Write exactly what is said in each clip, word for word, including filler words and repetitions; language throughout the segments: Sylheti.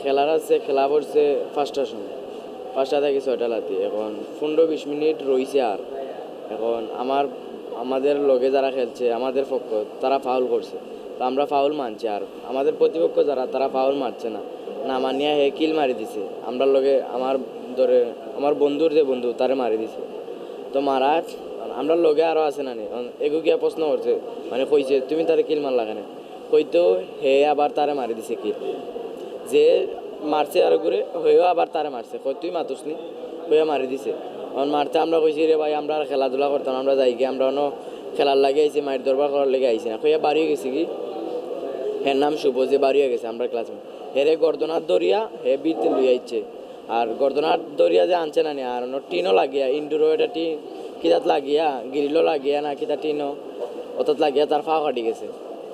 খেলার আছে, খেলা পড়ছে পাঁচটার সময়, পাঁচটা থাকি ছয়টা রাতি। এখন পনেরো বিশ মিনিট রইছে আর। এখন আমার, আমাদের লগে যারা খেলছে, আমাদের পক্ষ, তারা ফাউল করছে, তো আমরা ফাউল মানছি। আর আমাদের প্রতিপক্ষ যারা, তারা ফাউল মারছে না, না মানিয়া হে কিল মারি দিছে। আমরার লগে আমার, ধরে, আমার বন্ধুর যে বন্ধু, তারে মারি দিছে। তো মারা, আমরার লগে আরও আছে না নি, এগু গিয়া প্রশ্ন করছে, মানে কইছে, "তুমি তারে কিল মারলা কেনে?" কইতো হে আবার তারে মারি দিছে কিল। যে মারছে আর ঘুরে, হেও আবার তারে মারছে, কই, "তুই মাতস নি?" কইয়া মারি দিছে। এখন মারতে আমরা কইছি, "রে ভাই, আমরা আর খেলাধুলা করতাম, আমরা যাই গিয়া, আমরা অনো খেলার লাগি আইছি, মাইর দরবার করার লাগি আইছি না।" কইয়া বাড়িয়ে গেছে কি, হের নাম শুভ, যে বাড়িয়ে গেছে আমরা ক্লাসমেট, হেরে গর্দনাত ধরিয়া হে বিতে লইয়া আইছে। আর গর্দনাত ধরিয়া যে আনছে না নি, আর অনো টিনও লাগিয়া, ইনডোরও একটা টিন, কিতাত লাগিয়া, গ্রিলও লাগিয়া না কিতা টিনও, অতাত লাগিয়া তার ফাও কাটি গেছে।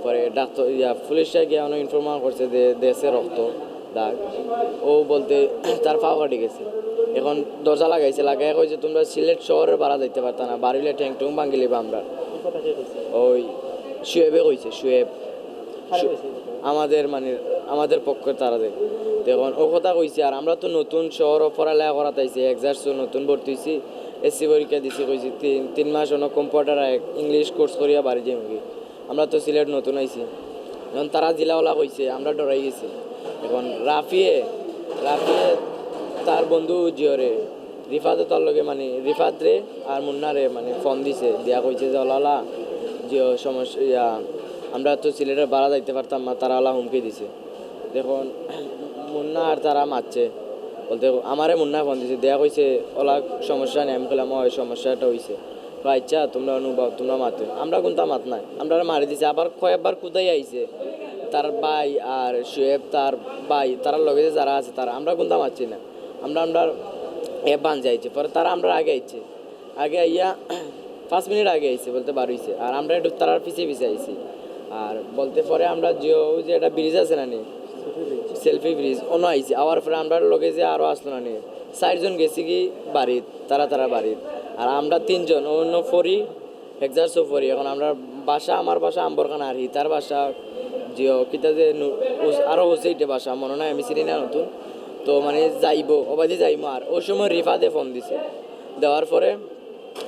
পরে ডাক্তার, ইয়া, পুলিশে গিয়া অনো ইনফরমার করছে যে দেশে রক্ত দাগ, ও বলতে তার ফাও কাটি গেছে। এখন দরজা লাগাইছে, লাগাই কইছে, "তোমরা সিলেট শহরের বারা যাইতে পারতা না, বাড়িলে ঠ্যাং টুং ভাঙ্গিলিবা আমরা।" ওই শুয়েবে কইছে, শুয়েব। আমাদের, মানে, আমাদের পক্ষে তারা দেয়। তো এখন ও কথা কইছে, আর আমরা তো নতুন শহর পড়ালেখা করাত আইছি, এক্সারসো নতুন ভর্তি হইছি, এসসি পরীক্ষা দিছি, কইছি তিন, তিন মাস অনো কম্পিউটার আর ইংলিশ কোর্স করিয়া বাড়ি যাইমুগি। আমরা তো সিলেট নতুন আইছি। এখন তারা জিলাওয়ালা কইছে, আমরা ডরাই গেছি। এখন রাফিয়ে, রাফিয়ে তার বন্ধু জিওরে, রিফাত তার লগে, মানে, রিফাত রে আর মুন্না রে, মানে, ফোন দিছে, দিয়া কইছে যে, "ওলালা, জিও সমস্যা, ইয়া, আমরা তো সিলেটের বারা যাইতে পারতাম না, তারা ওলা হুমকি দিছে।" দেখুন, মুন্না আর তারা মাতছে, বলতে আমারে মুন্না ফোন দিছে, দেয়া কইছে, "ওলা সমস্যা নেই।" আমি কইলাম, "ওই সমস্যা একটা হইছে।" তো আচ্ছা, তোমরা অনুভব, তোমরা মাতে, আমরা কোনটা মাত নাই, আমরা মারি দিছে। আবার কয়েকবার কোথায় আইছে, তার ভাই আর শুয়েব, তার ভাই, তারার লগে যে যারা আছে, তারা, আমরা কোনটা মারছি না, আমরা, আমরা এ বান যাইছে, পরে তারা আমরা আগে আইছে, আগে আইয়া পাঁচ মিনিট আগে আইছে, বলতে বার হইছে, আর আমরা একটু তারার পিছে পিছে আইছি। আর বলতে পরে আমরা যে, ওই যে একটা ব্রিজ আছে না নি, সেলফি ব্রিজ, অনো আইছি। আওয়ার পরে আমরা লগে যে আরো আসলো না নি, চারজন গেছি কি বাড়িত, তারা তারা বাড়িত, আর আমরা তিনজন অন্য ফরি, এক্সারসো ফরি। এখন আমরা বাসা, আমার বাসা আম্বরখানা, আর হিতার বাসা যে কিতা যে নু-, উস-, আরো হুসেইটে বাসা, মনে নাই, আমি চিনি না নতুন। তো মানে যাইবো, ওবাদি যাইমু। আর ওই সময় রিফাতে ফোন দিছে, দেওয়ার পরে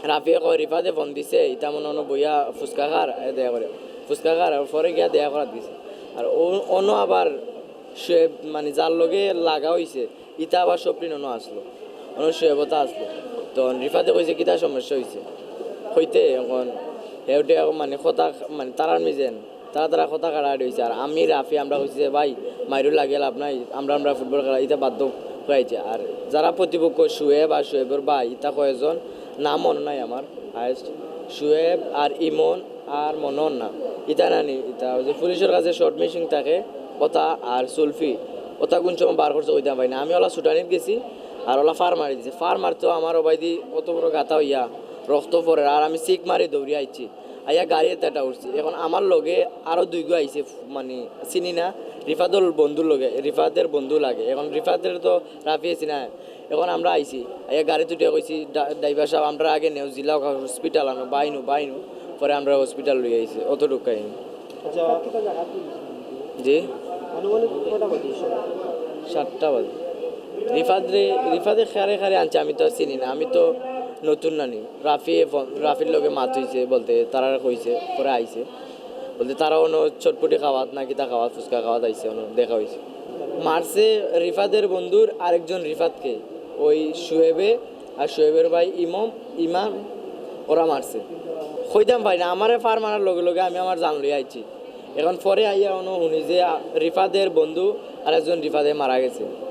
রাফিয়ে কয়, "রিফাতে ফোন দিছে, ইতা মনে অনো বইয়া ফুচকা খার, এ দয়া করে ফুচকা খার।" আর পরে গিয়া দয়া করাত দিছে। আর ও-, অনো আবার শুয়েব, মানে, যার লগে লাগা হইছে, ইতা আবার স্বপ্নিন অনো আসলো, অনো শুয়েবতা আসলো। তখন রিফাতে কইছে, "কিতা সমস্যা হইছে?" কইতে এখন হেউটে এখন, মানে, কথা, মানে, তারার মিজেন তারা তারা কথা কাটাকাটি হইছে। আর আমি, রাফি, আমরা কইছি যে, "ভাই, মাইরু লাগে লাভ নাই, আমরা, আমরা ফুটবল খেলা, ইতা বাদ দেও," কইছে। আর যারা প্রতিপক্ষ, শুয়েব আর শুয়েবর ভাই, ইতা কয়েকজন, নাম মনে নাই আমার, হায়েস্ট শুয়েব আর ইমন আর মনে অর না, ইতা নানি, ইতা ওই যে পুলিশের কাছে শর্ট মেশিন থাকে, ওটা আর সুলফি, ওটা কোন সময় বার করছে কইতাম পারি না। আমি ওলা ছুটানিত গেছি, আর ওলা ফার মারি দিছে। ফার মারতেও আমার ওবায়দি অত বড় গাতা হইয়া রক্ত পড়ের, আর আমি সিক মারি দৌড়িয়া আইছি। আইয়া গাড়ি এতা একটা উঠছি। এখন আমার লগে আরো দুইগু আইছে, মানে, চিনি না, রিফাতর বন্ধুর লগে, রিফাতের বন্ধু লাগে। এখন রিফাতের তো রাফিয়ে চিনা। এখন আমরা আইছি, আইয়া গাড়িত উঠিয়া কইছি, "ডা-, ড্রাইভার সাব, আমরা আগে নেও, জিলা হসপিটাল আনো, বাইনু, বাইনু।" পরে আমরা হসপিটাল লই আইছি, অতটুক কাহিনী। আচ্ছা, জি? আনুমানিক কটা বাজে? সাতটা বাজে। রিফাত রে, রিফাতে খারে খারে আনছে, আমি তো আর চিনি না, আমি তো নতুন নানি। রাফি ফোন, রাফির লগে মাত হইছে, বলতে তারা কইছে, পরে আইছে। বলতে তারা অনো চটপটি খাওয়াত না কিতা খাওয়াত, ফুচকা খাওয়াত আইছে, অনো দেখা হইছে। মারছে রিফাতের বন্ধুর আরেকজন রিফাতকে, ওই শুয়েবে আর শুয়েবের ভাই ইমম, ইমাম, ওরা মারছে। কইতাম পারি না, আমারে ফার মারার লগে লগে আমি আমার জান লইয়া আইছি। এখন পরে আইয়া অনো হুনি যে, আ, রিফাতের বন্ধু আর একজন রিফাতে মারা গেছে।